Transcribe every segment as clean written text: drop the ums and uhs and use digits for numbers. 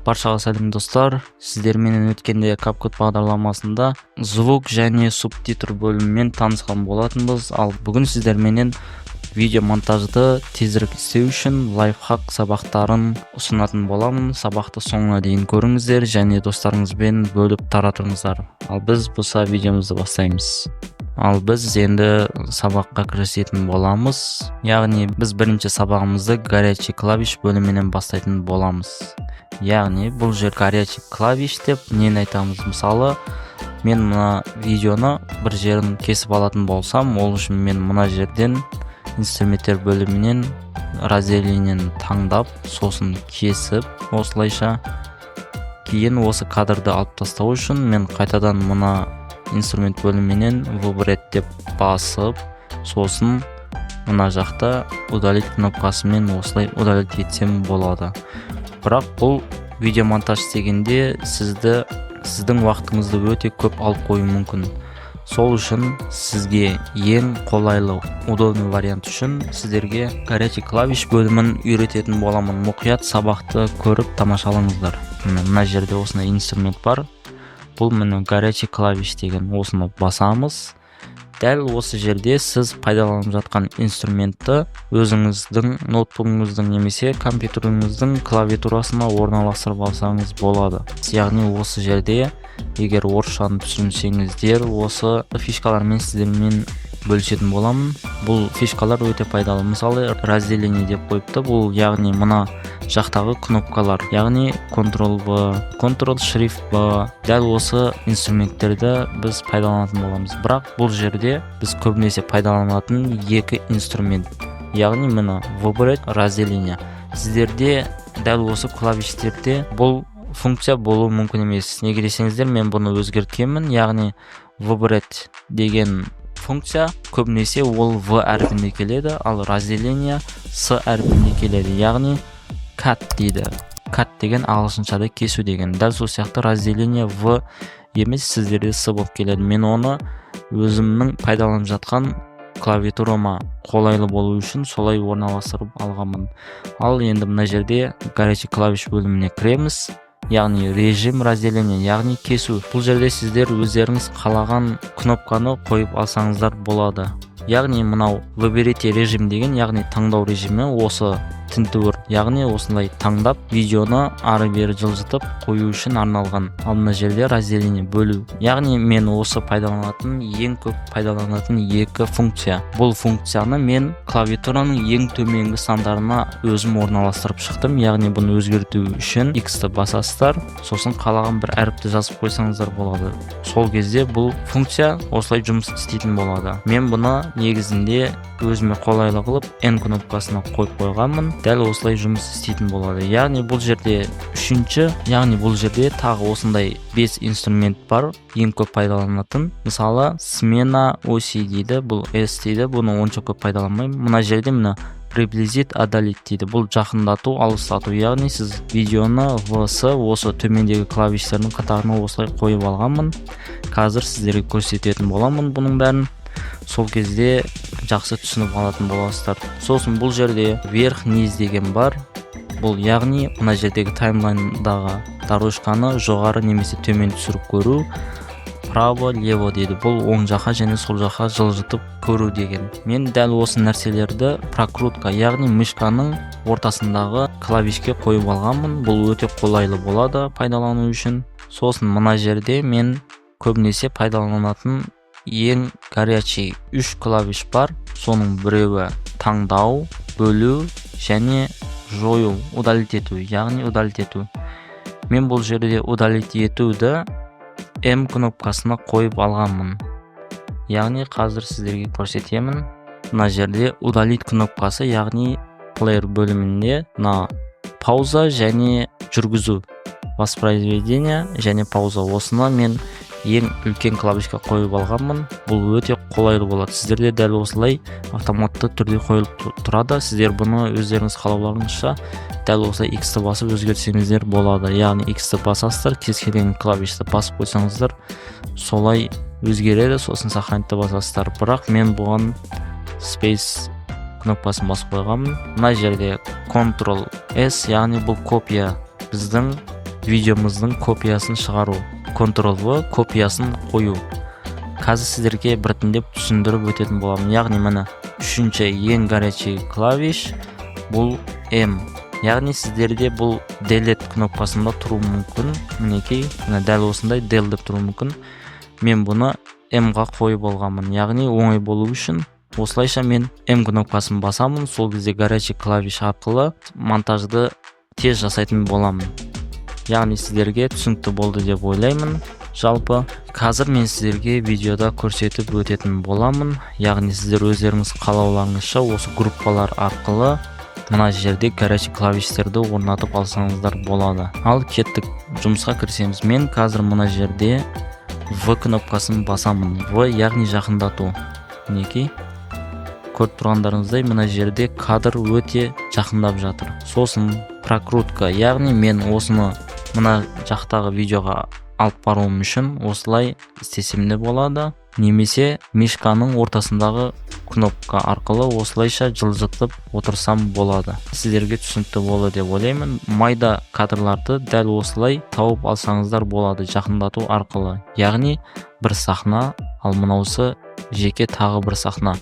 Баршаға сәлем, достар! Сіздерменен өткенде CapCut бағдарламасында звук және субтитр бөлімімен танысқан болатынбыз. Ал бүгін сіздерменен видео монтажды тезірек істеу үшін лайфхак сабақтарын ұсынатын боламын. Сабақты соңына дейін көріңіздер және достарыңызбен бөліп таратыңыздар. Ал біз болса видеомызды бастаймыз. Ал біз енді сабаққа кірісетін боламыз, яғни біз бірінші сабағымызды горячий клавиш бөлімінен бастайтын боламыз. Яғни бұл жер горячий клавиш деп нені айтамыз? Мысалы, мен мына видеоны бір жерін кесіп алатын болсам, ол үшін мен мына жерден, инструменттер бөлімінен разделениені таңдап, сосын кесіп, осылайша. Кейін осы кадрды алып тастау үшін мен қайтадан мына инструмент бөлімінен «Выбрать» деп басып, сосын мына жақта «Удалить» кнопкасымен осылай удалить етсем болады. Бірақ бұл видео монтаж істегенде сіздің уақытыңызды өте көп алып қоюы мүмкін. Сол үшін сізге ең қолайлы, удобный вариант үшін сіздерге горячий клавиш бөлімін үйрететін боламын. Мұқият сабақты көріп тамашалаңыздар. Міне, мына жерде осындай инструмент бар. Бұл, міне, горячий клавиш деген. Осыны басамыз. Дәл осы жерде сіз пайдаланып жатқан инструментті өзіңіздің ноутбугыңыздың немесе компьютеріңіздің клавиатурасына орналастырып алсаңыз болады. Яғни осы жерде, егер орысшаны түсінсеңіздер, осы фишкалармен сіздермен бөлісетін боламын. Бұл фишкалар өте пайдалы. Мысалы, «Разделение» деп қойыпты. Бұл, яғни, мына жақтағы кнопкалар, яғни Ctrl V, Ctrl Shift V. Дәл осы инструменттерді біз пайдаланатын боламыз. Бірақ бұл жерде біз көбінесе пайдаланатын екі инструмент, яғни мына «Выбрать», «Разделение». Сіздерде дәл осы клавиштерде бұл функция болуы мүмкін емес. Неге десеңіздер, мен бұны өзгерткенмін. Яғни «Выбрать» деген функция көбінесе ол В әрпінде келеді, ал «Разделение» С әрпінде келеді, яғни cut дейді. Cut деген ағылшыншада кесу деген. Дәл сол сияқты «Разделение» В емес, сіздерде С болып келеді. Мен оны өзімнің пайдаланып жатқан клавиатурама қолайлы болу үшін солай орналастырып алғанмын. Ал енді мына жерде горячий клавиш бөліміне кіреміз, яғни режим разделения, яғни кесу. Бұл жерде сіздер өздеріңіз қалаған кнопканы қойып алсаңыздар болады. Яғни мынау «Выберите режим» деген, яғни таңдау режимі, осы тінтуір, яғни осындай таңдап, видеоны ары бері жылжытып қою үшін арналған. Ал мына жерде «Разделение», бөлу. Яғни мен осы пайдаланатын, ең көп пайдаланатын екі функция. Бұл функцияны мен клавиатураның ең төменгі сандарына өзім орналастырып шықтым. Яғни бұны өзгерту үшін X-ті басасыздар, сосын қалаған бір әріпті жазып қойсаңыздар болады. Сол кезде бұл функция осылай жұмыс істейтін болады. Мен бұны негізінде өзіме қолайлы қылып N кнопкасына қойып қойғанмын. Дәл осылай жұмыс істейтін болады. Яғни бұл жерде үшінші, яғни бұл жерде тағы осындай бес инструмент бар ең көп пайдаланатын. Мысалы, «Смена оси» дейді, бұл S дейді, бұны онша көп пайдаланбаймын. Мына жерде, мына «Приблизить», «Отдалить» дейді. Бұл жақындату, алыстату. Яғни сіз видеоны В, С, осы төмендегі клавиштердің қатарына осылай қойып алғанмын. Қазір сіздерге көрсететін боламын бұның бәрін, сол кезде жақсы түсініп алатын боласыздар. Сосын бұл жерде «Вверх», «Вниз» деген бар. Бұл, яғни, мына жердегі таймлайндағы дорожканы жоғары немесе төмен түсіріп көру. «Право», «Лево» дейді. Бұл оң жаққа және сол жаққа жылжытып көру деген. Мен дәл осы нәрселерді прокрутка, яғни мышканың ортасындағы клавишке қойып алғанмын. Бұл өте қолайлы болады пайдалану үшін. Сосын мына жерде мен көбінесе пайдаланатын ең горячий үш клавиш бар. Соның біреуі таңдау, бөлу және жою, удалить ету. Яғни удалить ету, мен бұл жерде удалить етуді М кнопкасына қойып алғанмын. Яғни қазір сіздерге көрсетемін. Мына жерде удалить кнопкасы, яғни плеер бөлімінде мына пауза және жүргізу, воспроизведение және пауза, осыны мен ең үлкен клавишке қойып алғанмын. Бұл өте қолайлы болады. Сіздерде дәл осылай автоматты түрде қойылып тұрады. Сіздер бұны өздеріңіз қалауларыңызша дәл осылай X-ті басып өзгертсеңіздер болады. Яғни X-ті басасыздар, кез келген клавишті басып қойсаңыздар, солай өзгереді. Сосын «Сохранить» басасыздар. Бірақ мен бұған Space кнопкасын басып қойғанмын. Мына жерде Ctrl S, яғни бұл копия, біздің Видеомыздың копиясын шығару, Ctrl V, копиясын қою. Қазір сіздерге біртіндеп түсіндіріп өтетін боламын. Яғни міне, үшінші ең горячий клавиш бұл М. Яғни сіздерде бұл Delete кнопкасында тұруы мүмкін. Мінекей, міне, дәл осындай Del деп тұруы мүмкін. Мен бұны М-ға қойып алғанмын, яғни оңай болу үшін. Осылайша мен М кнопкасын басамын, сол кезде горячий клавиш арқылы монтажды тез жасайтын боламын. Яғни сіздерге түсінікті болды деп ойлаймын. Жалпы қазір мен сіздерге видеода көрсетіп өтетін боламын. Яғни сіздер өздеріңіз қалауларыңызша осы группалар арқылы мына жерде горячий клавиштерді орнатып алсаңыздар болады. Ал кеттік, жұмысқа кірісеміз. Мен қазір мына жерде В кнопкасын басамын. В, яғни жақындату. Мінекей, көріп тұрғандарыңыздай, мына жерде кадр өте жақындап жатыр. Сосын прокрутка, яғни мен осыны мына жақтағы видеоға алып баруым үшін осылай істесем де болады немесе мышканың ортасындағы кнопка арқылы осылайша жылжытып отырсам болады. Сіздерге түсінікті болды деп ойлаймын. Майда кадрларды дәл осылай тауып алсаңыздар болады жақындату арқылы. Яғни бір сахна, ал мынаусы жеке тағы бір сахна.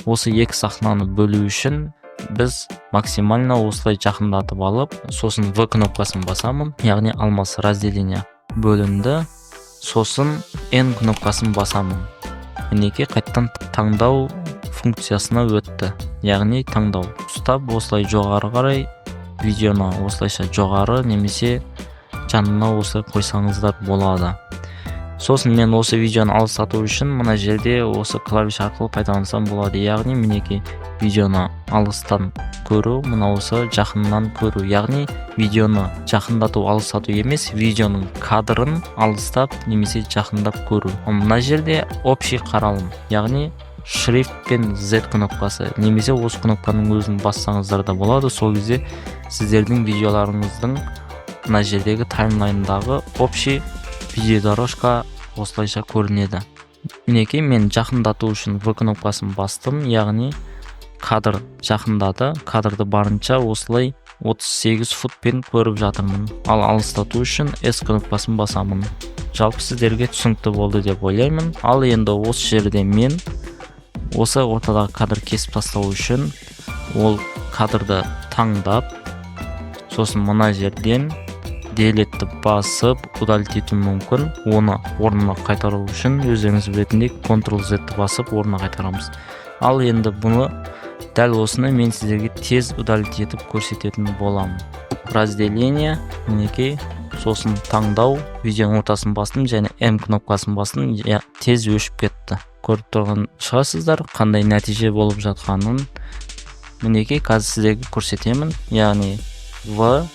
Осы екі сахнаны бөлу үшін біз максимально осылай жақындатып алып, сосын В кнопкасын басамын, яғни алмас, разделение бөлінді. Сосын N кнопкасын басамын. Мінекей, қайтадан таңдау функциясына өтті. Яғни таңдау ұстап, осылай жоғары қарай видеоны осылайша жоғары немесе жанына осылай қойсаңыздар болады. Сосын мен осы видеоны алыстату үшін мына жерде осы клавиш арқылы пайдалансам болады. Яғни мінекей, видеоны алыстан көру, мынаусы жақыннан көру. Яғни видеоны жақындату, алыстату емес, видеоның кадрын алыстап немесе жақындап көру. Ал мына жерде общий қаралым, яғни Shift пен Z кнопкасы немесе осы кнопканың өзін бассаңыздар да болады. Сол кезде сіздердің видеоларыңыздың мына жердегі таймлайндағы общий видеодорожка осылайша көрінеді. Мінекей, мен жақындату үшін В кнопкасын бастым, яғни кадр жақындады. Кадрды барынша осылай 38 футпен көріп жатырмын. Ал алыстату үшін S кнопкасын басамын. Жалпы сіздерге түсінікті болды деп ойлаймын. Ал енді осы жерде мен осы ортадағы кадр кесіп тастау үшін ол кадрды таңдап, сосын мына жерден Delete басып удалить етуім мүмкін. Оны орнына қайтару үшін, өздеріңіз білетіндей, Ctrl Z басып орнына қайтарамыз. Ал енді бұны, дәл осыны мен сіздерге тез удалить етіп көрсететін боламын. Разделение, мінекей, сосын таңдау, видеоның ортасын бастым және М кнопкасын бастым, тез өшіп кетті. Көріп тұрған шығарсыздар қандай нәтиже болып жатқанын. Мінекей, қазір сіздерге көрсетемін. Яғни В,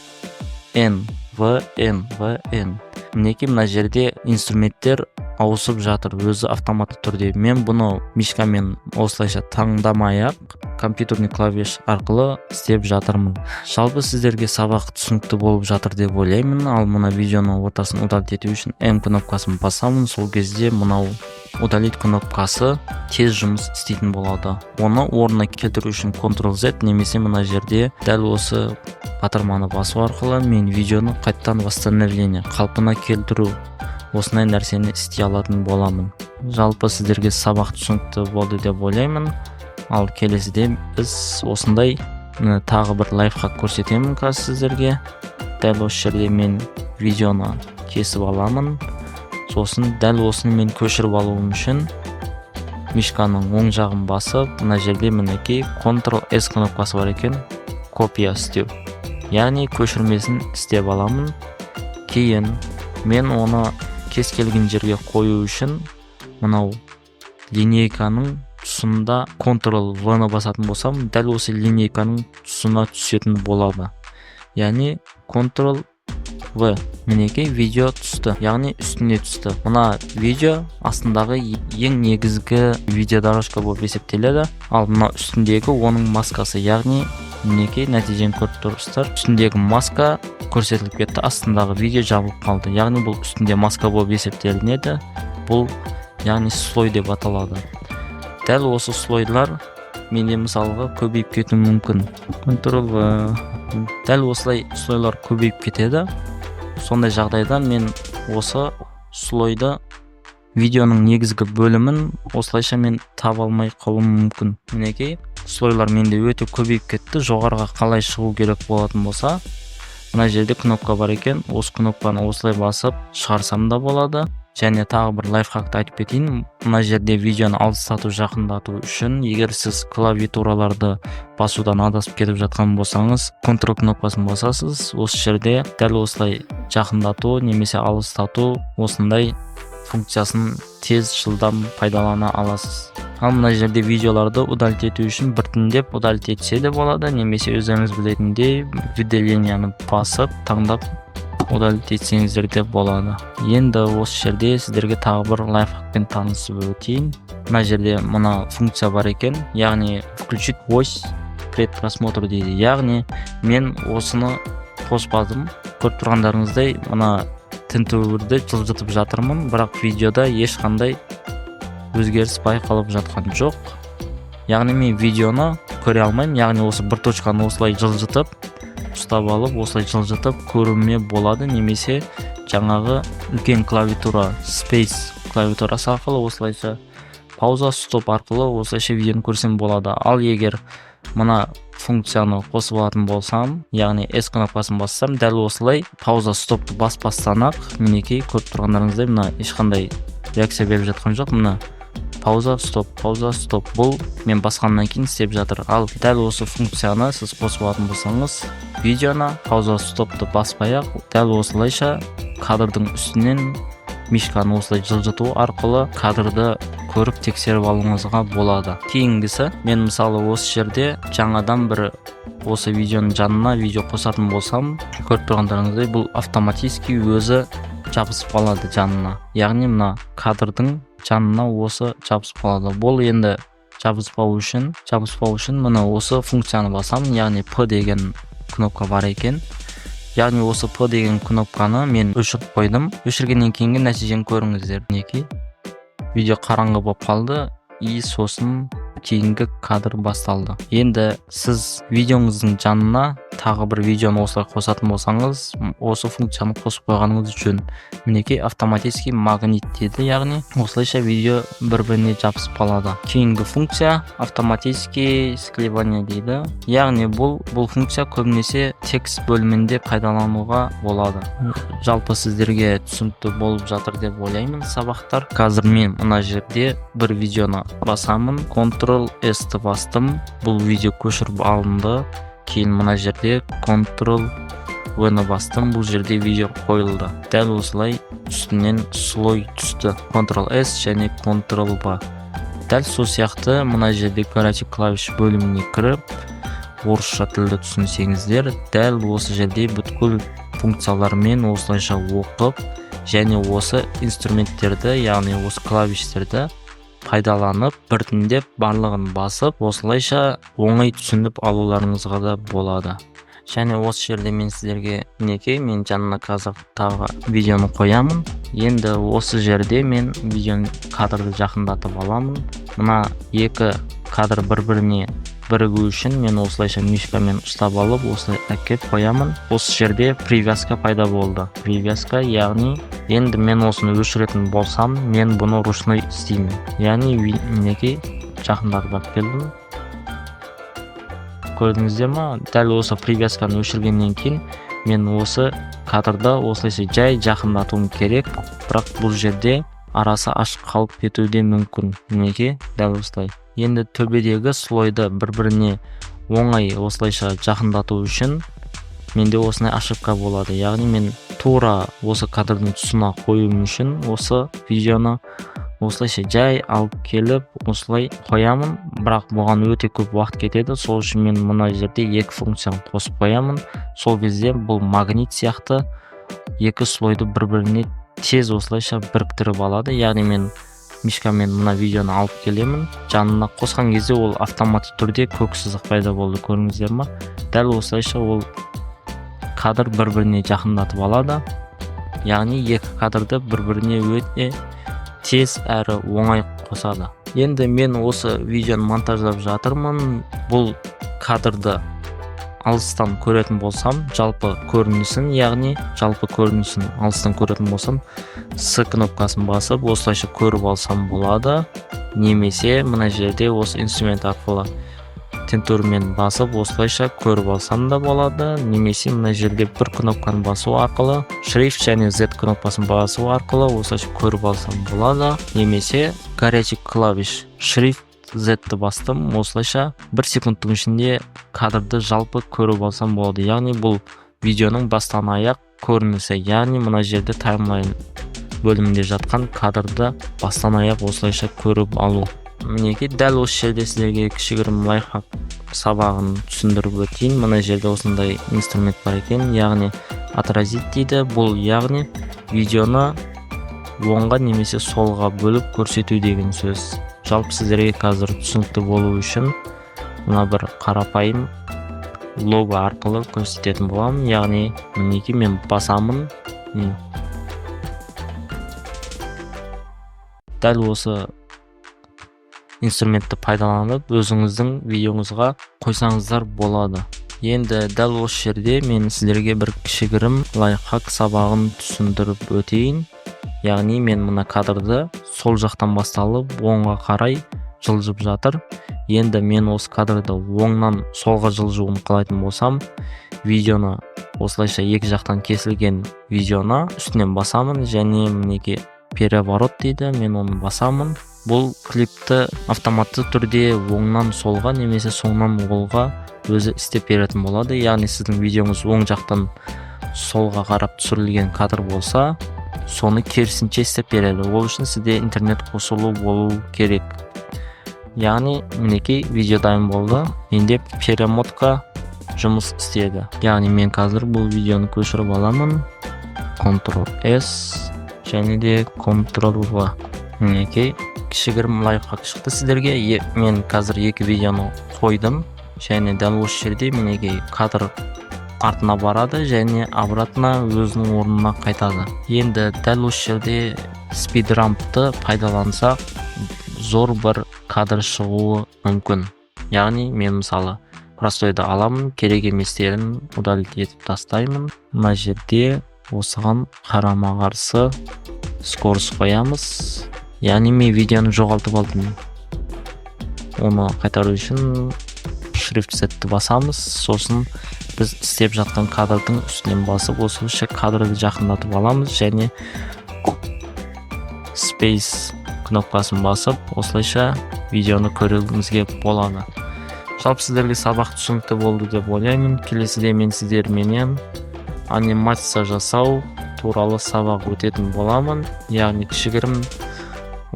Н, В, Н, В, Н. Мінекей, мына жерде инструменттер ауысып жатыр өзі автоматты түрде. Мен бұны мышкамен осылайша таңдамай ақ компьютерный клавиш арқылы істеп жатырмын. Жалпы сіздерге сабақ түсінікті болып жатыр деп ойлаймын. Ал мына видеоның ортасын удалить ету үшін М кнопкасын басамын. Сол кезде мынау удалить кнопкасы тез жұмыс істейтін болады. Оны орнына келтіру үшін Ctrl Z немесе мына жерде дәл осы батырманы басу арқылы мен видеоны қайтадан восстановление, қалпына келтіру, осындай нәрсені істей алатын боламын. Жалпы сіздерге сабақ түсінікті болды деп ойлаймын. Ал келесіде біз осындай, міне, тағы бір лайфхак көрсетемін қазір сіздерге. Дәл осы жерде мен видеоны кесіп аламын. Сосын дәл осыны мен көшіріп алуым үшін мышканың оң жағын басып, мына жерде, мінекей, Ctrl S кнопкасы бар екен, копия істеу, яғни көшірмесін істеп аламын. Кейін мен оны кез келген жерге қою үшін мынау линейканың тұсында Ctrl V ны басатын болсам, дәл осы линейканың тұсына түсетін болады. Яғни Ctrl V, мінекей, видео түсті, яғни үстіне түсті. Мына видео астындағы ең негізгі видеодорожка болып есептеледі, ал мына үстіндегі оның маскасы. Яғни мінекей, нәтижені көріп тұрсыздар: үстіндегі маска көрсетіліп кетті, астындағы видео жабылып қалды. Яғни бұл үстінде маска болып есептелінеді. Бұл, яғни, слой деп аталады. Дәл осы слойлар менде, мысалға, көбейіп кетуі мүмкін. Ctrl V, дәл осылай слойлар көбейіп кетеді. Сондай жағдайда мен осы слойды, видеоның негізгі бөлімін осылайша мен таба алмай қалуым мүмкін. Мінекей, слойлар менде өте көбейіп кетті. Жоғарыға қалай шығу керек болатын болса, мына жерде кнопка бар екен. Осы кнопканы осылай басып шығарсам да болады. Және тағы бір лайфхакты айтып кетейін. Мына жерде видеоны алыстату, жақындату үшін, егер сіз клавиатураларды басудан адасып кетіп жатқан болсаңыз, Ctrl кнопкасын басасыз. Осы жерде дәл осылай жақындату немесе алыстату, осындай функциясын тез, жылдам пайдалана аласыз. Ал мына жерде видеоларды удалить ету үшін біртіндеп удалить етсе де болады немесе өздеріңіз білетіндей выделениені басып, таңдап удалить етсеңіздер де болады. Енді осы жерде сіздерге тағы бір лайфхакпен танысып өтейін. Мына жерде мына функция бар екен, яғни «включить ось предпросмотр» дейді. Яғни мен осыны қоспадым. Көріп тұрғандарыңыздай, мына тінтуірді жылжытып жатырмын, бірақ видеода ешқандай өзгеріс байқалып жатқан жоқ. Яғни мен видеоны көре алмаймын. Яғни осы бір точканы осылай жылжытып, ұстап алып, осылай жылжытып көруіме болады немесе жаңағы үлкен клавиатура, Space клавиатурасы арқылы осылайша пауза, стоп арқылы осылайша видеоны көрсем болады. Ал егер мына функцияны қосып алатын болсам, яғни S кнопкасын бассам, дәл осылай пауза, стопты баспастан ақ, мінекей, көріп тұрғандарыңыздай, мына ешқандай реакция беріп жатқан жоқ. Мына пауза, стоп, пауза, стоп, бұл мен басқаннан кейін істеп жатыр. Ал дәл осы функцияны сіз қосып алатын болсаңыз, видеоны пауза, стопты баспай ақ дәл осылайша кадрдың үстінен мышканы осылай жылжыту арқылы кадрды көріп, тексеріп алуыңызға болады. Кейінгісі, мен мысалы осы жерде жаңадан бір осы видеоның жанына видео қосатын болсам, көріп тұрғандарыңыздай, бұл автоматически өзі жабысып қалады жанына. Яғни мына кадрдың жанына осы жабысып қалады. Бұл енді жабыспау үшін мына осы функцияны басамын, яғни П деген кнопка бар екен. Яғни осы П деген кнопканы мен өшіріп қойдым. Өшіргеннен кейінгі нәтижені көріңіздер. Мінекей, видео қараңғы болып қалды и сосын кейінгі кадр басталды. Енді сіз видеоңыздың жанына тағы бір видеоны осылай қосатын болсаңыз, осы функцияны қосып қойғаныңыз жөн. Мінекей, автоматически магнит деді, яғни осылайша видео бір біріне жабысып қалады. Кейінгі функция «автоматический склеивание» дейді. Яғни бұл функция көбінесе текст бөлімінде пайдалануға болады. Жалпы сіздерге түсінікті болып жатыр деп ойлаймын сабақтар. Қазір мен мына жерде бір видеоны басамын. Ctrl S ті бастым, бұл видео көшіріп алынды. Кейін мына жерде Ctrl V ны бастым, бұл жерде видео қойылды. Дәл осылай үстінен слой түсті. Ctrl S және Ctrl V. Дәл сол сияқты мына жерде горячий клавиш бөліміне кіріп, орысша тілді түсінсеңіздер, дәл осы жерде бүткіл функциялармен осылайша оқып және осы инструменттерді, яғни осы клавиштерді пайдаланып, біртіндеп барлығын басып, осылайша оңай түсініп алуларыңызға да болады. Және осы жерде мен сіздерге, мінекей, мен жанына қазір тағы видеоны қоямын. Енді осы жерде мен видеоны, кадрды жақындатып аламын. Мына екі кадр бір біріне бірігу үшін мен осылайша мышкамен ұстап алып, осылай әкеп қоямын. Осы жерде привязка пайда болды. Привязка, яғни енді мен осыны өшіретін болсам, мен бұны ручной істеймін. Яғни мінекей, жақындатып алып келдім, көрдіңіздер ма? Дәл осы привязканы өшіргеннен кейін мен осы кадрды осылайша жай жақындатуым керек, бірақ бұл жерде арасы ашық қалып кетуі де мүмкін. Мінекей, дәл осылай. Енді төбедегі слойды бір біріне оңай осылайша жақындату үшін менде осындай ошибка болады. Яғни мен тура осы кадрдың тұсына қоюым үшін осы видеоны осылайша жай алып келіп, осылай қоямын, бірақ бұған өте көп уақыт кетеді. Сол үшін мен мына жерде екі функцияны қосып қоямын. Сол кезде бұл магнит сияқты екі слойды бір біріне тез осылайша біріктіріп алады. Яғни мен мышкамен мына видеоны алып келемін, жанына қосқан кезде ол автоматты түрде көк сызық пайда болды, көрдіңіздер ма? Дәл осылайша ол кадр бір біріне жақындатып алады, яғни екі кадрды бір біріне өте тез әрі оңай қосады. Енді мен осы видеоны монтаждап жатырмын. Бұл кадрды Алыстан көретін болсам, жалпы көрінісін, яғни жалпы көрінісін алыстан көретін болсам, С кнопкасын басып, осылайша көріп алсам болады. Немесе мына жерде осы инструмент арқылы тентурмен басып, осылайша көріп алсам да болады. Немесе мына жерде бір кнопканы басу арқылы, Shift және Z кнопкасын басу арқылы осылайша көріп алсам болады. Немесе горячий клавиш Shift Z-ті бастым, осылайша бір секундтың ішінде кадрды жалпы көріп алсам болады. Яғни бұл видеоның бастан аяқ көрінісі, яғни мына жерде таймлайн бөлімінде жатқан кадрды бастан аяқ осылайша көріп алу. Мінекей, дәл осы жерде сіздерге кішігірім лайфхак сабағын түсіндіріп өтейін. Мына жерде осындай инструмент бар екен, яғни отразить дейді. Бұл, яғни, видеоны оңға немесе солға бөліп көрсету деген сөз. Жалпы сіздерге қазір түсінікті болу үшін мына бір қарапайым лого арқылы көрсететін боламын. Яғни мінекей, мен басамын. Міне. Дәл осы инструментті пайдаланып, өзіңіздің видеоңызға қойсаңыздар болады. Енді дәл осы жерде мен сіздерге бір кішігірім лайфхак сабағын түсіндіріп өтейін. Яғни мен мына кадрды сол жақтан басталып, оңға қарай жылжып жатыр. Енді мен осы кадрды оңнан солға жылжуын қалайтын болсам, видеоны осылайша екі жақтан кесілген видеоны үстінен басамын және мінекей, переворот дейді, мен оны басамын. Бұл клипті автоматты түрде оңнан солға немесе соңнан оңға өзі істеп беретін болады. Яғни сіздің видеоңыз оң жақтан солға қарап түсірілген кадр болса, соны керісінше істеп береді. Ол үшін сізде интернет қосылу болу керек. Яғни мінекей, видео дайын болды, менде перемотка жұмыс істеді. Яғни мен қазір бұл видеоны көшіріп аламын, Ctrl S және де Ctrl V. Мінекей, кішігірім лайфхак шықты сіздерге. Мен қазір екі видеоны қойдым және дәл осы жерде, мінекей, кадр артына барады және обратно өзінің орнына қайтады. Енді дәл осы жерде speed ramp ты пайдалансақ, зор бір кадр шығуы мүмкін. Яғни мен, мысалы, простой ды аламын, керек еместерін удалить етіп тастаймын. Мына жерде осыған қарама қарсы скорость қоямыз. Яғни мен видеоны жоғалтып алдым, оны қайтару үшін Shift Z-ті басамыз. Сосын біз істеп жатқан кадрдың үстінен басып, осылайша кадрды жақындатып аламыз және Space кнопкасын басып, осылайша видеоны көруімізге болады. Жалпы сіздерге сабақ түсінікті болды деп ойлаймын. Келесіде мен сіздерменен анимация жасау туралы сабақ өтетін боламын. Яғни кішігірім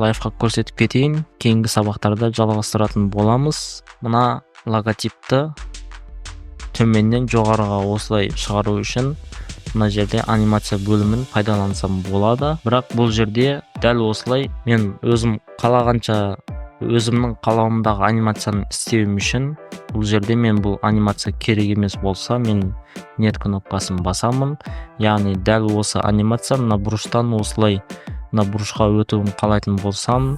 лайфхак көрсетіп кетейін, кейінгі сабақтарда жалғастыратын боламыз. Мына логотипті төменнен жоғарыға осылай шығару үшін мына жерде анимация бөлімін пайдалансам болады. Бірақ бұл жерде дәл осылай мен өзім қалағанша, өзімнің қалауымдағы анимацияны істеуім үшін, бұл жерде мен бұл анимация керек емес болса, мен нет кнопкасын басамын. Яғни дәл осы анимация мына бұрыштан осылай мына бұрышқа өтуін қалайтын болсам,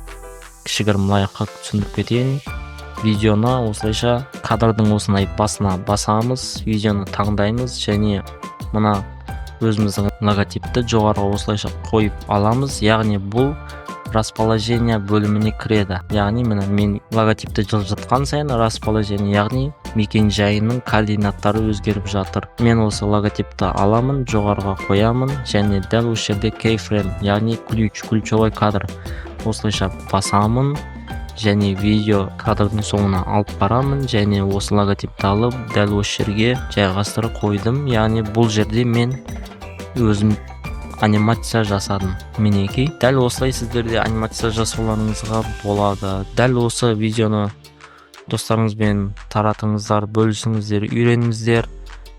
кішігірім лайфхак түсіндіріп кетейін. Видеоны осылайша кадрдың осындай басына басамыз, видеоны таңдаймыз және мына өзіміздің логотипті жоғарыға осылайша қойып аламыз. Яғни бұл расположение бөліміне кіреді. Яғни міне, мен логотипті жылжытқан сайын расположение, яғни мекен жайының координаттары өзгеріп жатыр. Мен осы логотипті аламын, жоғарыға қоямын және дәл осы жерде keyframe, яғни ключ, ключевой кадр, осылайша басамын және видео кадрдың соңына алып барамын және осы логотипті алып, дәл осы жерге жайғастырып қойдым. Яғни бұл жерде мен өзім анимация жасадым. Мінекей, дәл осылай сіздер де анимация жасауларыңызға болады. Дәл осы видеоны достарыңызбен таратыңыздар, бөлісіңіздер, үйреніңіздер.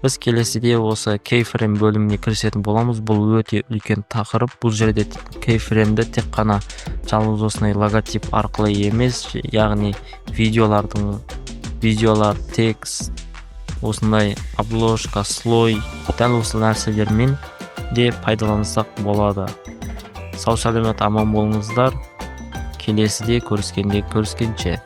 Біз келесіде осы keyframe бөліміне кірісетін боламыз. Бұл өте үлкен тақырып. Бұл жерде keyframe ді тек қана жалғыз осындай логотип арқылы емес, яғни видеолардың, видеолар, текст, осындай обложка, слой, дәл осы нәрселермен де пайдалансақ болады. Сау, сәлемет, аман болыңыздар. Келесіде көріскенде, көріскенше.